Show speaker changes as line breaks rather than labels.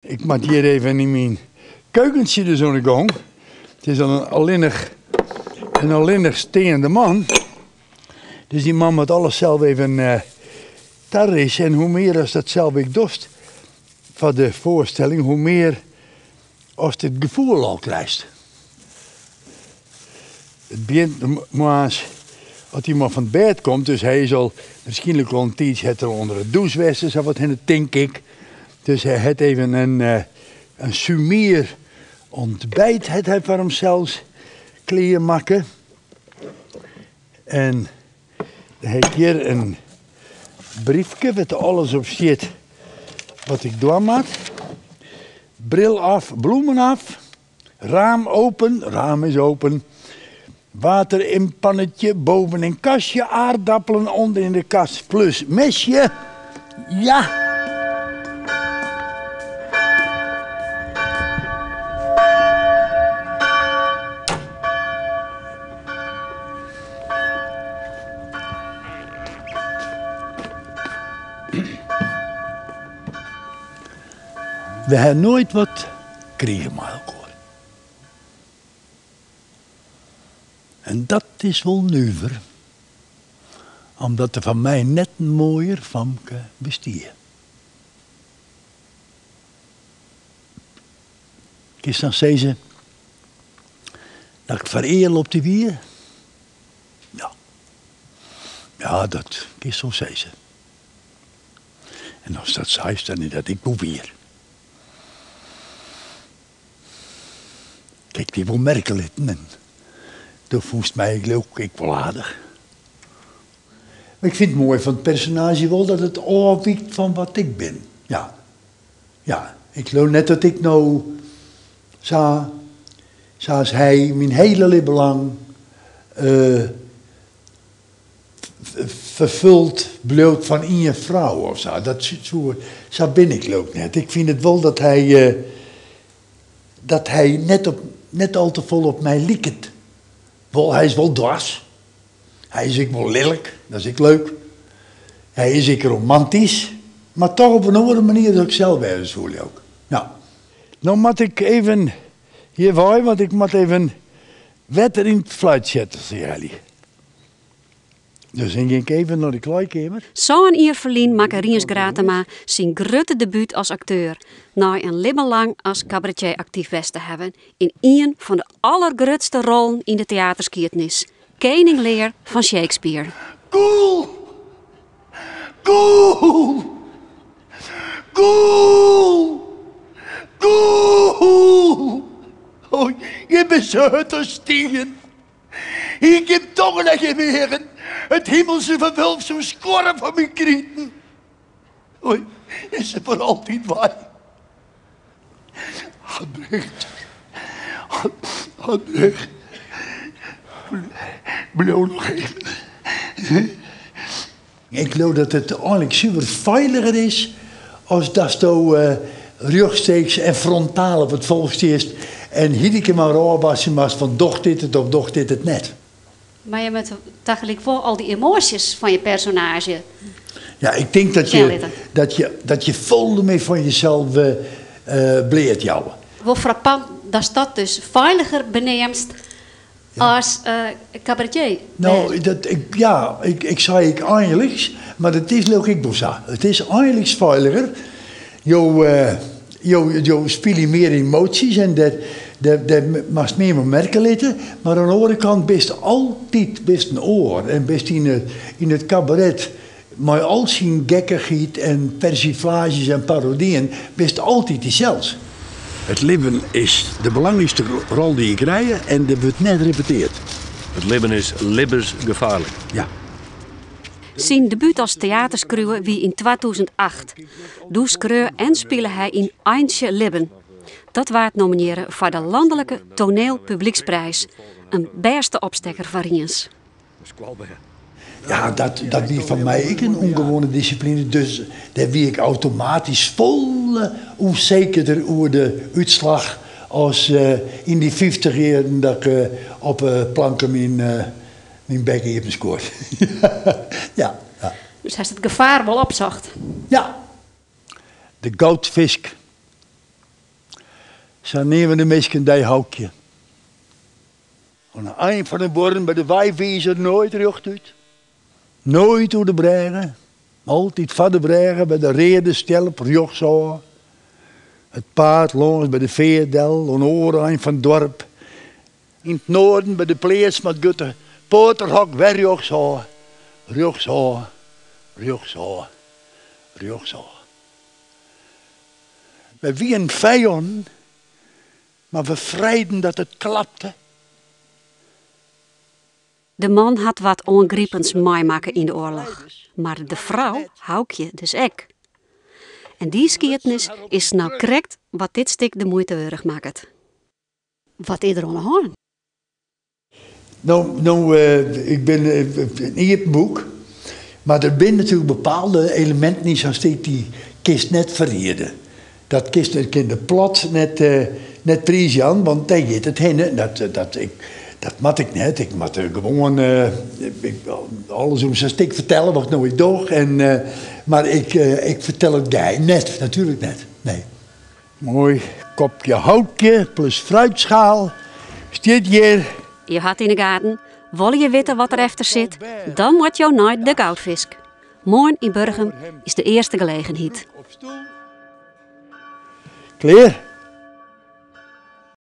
Ik moat hjir even yn myn keukentsje dus oan de gong. It is al in allinnich, in allinnich steande man. Dus dy man moat alles sels even eh, tarisse. En hoe mear ast dat sels ek dochst foar de foarstelling, hoe mear ast it gefoel al krijst. It begjint moarns as dy man fan it bêd komt, dus hy is al wierskynlik al in tiidsje hat er ûnder de dûs west en sa wat hinne, tink ik. Dus hy hat even in, eh, in sumier ontbijt hat hy foar himsels klearmakke. En dan ha ik hjir in briefke wêr't alles op stiet wat ik dwaan moat. Bril af, bloemen af. Raam open, raam is open. Water in pannetje, boven in kastje, aardappelen onder in de kast plus mesje. Ja! We ha noait wat krige mei elkoar. En dat is wol nuver, omdat der foar my net in moaier famke bestie. Kinst dan sizze dat ik fereale op dy wie? Ja. Ja, dat kinst wol sizze. En ast dat seist, dan is dat ek wol wier. Ik ha dy wol merke litten en do fûnst my leau ik ek wol aardich. Mar ik fyn it moai fan it personaazje wol dat it ôfwykt fan wat ik bin. Ja. Ja, ik leau net dat ik no sa, sa as hy myn hiele libben lang ferfuld bliuwt fan ien frou of sa. Dat soe, sa bin ik leau ik net. Ik fyn it wol dat hy, dat hy net op, net al te folle op my liket. Wol, hy is wol dwers. Hy is ek wol lilk, dat is ek leuk. Hy is ek romantysk, mar toch op in oare manier as ik sels wêze soe leau ik. Ja. No moat ik even hjirwei, want ik moat even wetter yn it fluit sette, sei Elly. Dus dan gean ik even nei de klaaikeamer.
Sân jier ferlyn makke Rients Gratama syn grutte debút as akteur, nei in libben lang as kabaretier aktyf west te hawwen yn ien fan de allergrutste rollen yn de teaterskiednis, Kening Lear fan Shakespeare.
Cool! Cool! Cool! Cool! Oh, je bent zo hurd as stien. Hie gjin tongen en gjin eagen. It himelse ferwulft soe skuorre fan myn kriten. Oei, is se foar altyd wei. Albrecht, Albrecht, bliuw noch even. Ik leau dat it eigenlik suver feiliger is as datsto rjochtstreeks en frontaal op it folk stiest en iderkear mar ôfwaskje moatst fan docht dit it of docht dit it net.
Mar je moatte tagelyk wol al dy emoasjes fan je personaazje
Ja, ik tink dat je, dat je, dat je folle mear fan jesels bleat jouwe.
Wol frappant datst dat dus feiliger beneamst as cabaretier.
No, dat, ik, ja, ik, ik sei ek einliks, mar it is leau ik ek wol sa. It is einliks feiliger. Jo, jo, jo spylje mear emoasjes en dêr, dêr, dêr moatst mear mei merke litte. Mar oan de oare kant bist altyd bist in oar en bist yn it, yn it kabaret mei al syn gekkichheid en persiflaazjes en parodyen, bist altyd dysels. It libben is de belangrykste rol dy't je krije en der wurdt net repeteard.
It libben is libbensgefaarlik.
Ja.
Syn debút as teaterskriuwer wie yn 2008. Doe skreau en spile hy yn Eintsje Libben. Dat waard nominearre foar de Landelijke Toneelpublieksprijs, in bêste opstekker foar Rients.
Ja, dat, dat wie foar my ek in ûngewoane dissipline, dus dêr wie ik automatysk folle ûnsekerder oer de útslach as yn dy 50 jierren dat ik op 'e planke myn, myn bek iepen skuord. Ja, ja.
Dus hast it gefaar wol opsocht?
Ja. De goudfisk. Sa neame de minsken dy Houkje. Oan 'e ein fan 'e buorren by de weiwizer noait rjochtút. Noait oer de brêge, altyd foar de brêge by de reade stjelp rjochtsôf. It paad lâns by de feart del oan 'e oare ein fan it doarp. Yn it noarden by de pleats mei it grutte poaterhok wer rjochtsôf, rjochtsôf, rjochtsôf, rjochtsôf. Wy wienen fijannen, mar we frijden dat it klapte.
De man hat wat oangripends meimakke yn de oarloch, mar de frou, Houkje, dus ek. En dy skiednis is no krekt wat dit stik de muoite wurdich makket. Wat is der oan de hân?
No, no, ik bin in iepen boek, mar der binne natuerlik bepaalde eleminten yn sa'n stik dy kinst net ferriede. Dat kinst, ik kin de plot net, net priisjaan, want dêr giet it hinne. Dat, dat, ik, dat moat ik net. Ik moat gewoan ik, alles oer sa'n stik fertelle wat ik no ek doch. En, mar ik, ik fertel it geheim net, natuerlik net. Nee. Moai kopke Houkje plus fruitschaal stiet hjir.
Jo ha it yn 'e gaten. Wolle je witte wat der efter sit? Dan moat jo nei de Goudfisk. Moarn yn Burgum is de earste gelegenheid.
Klear?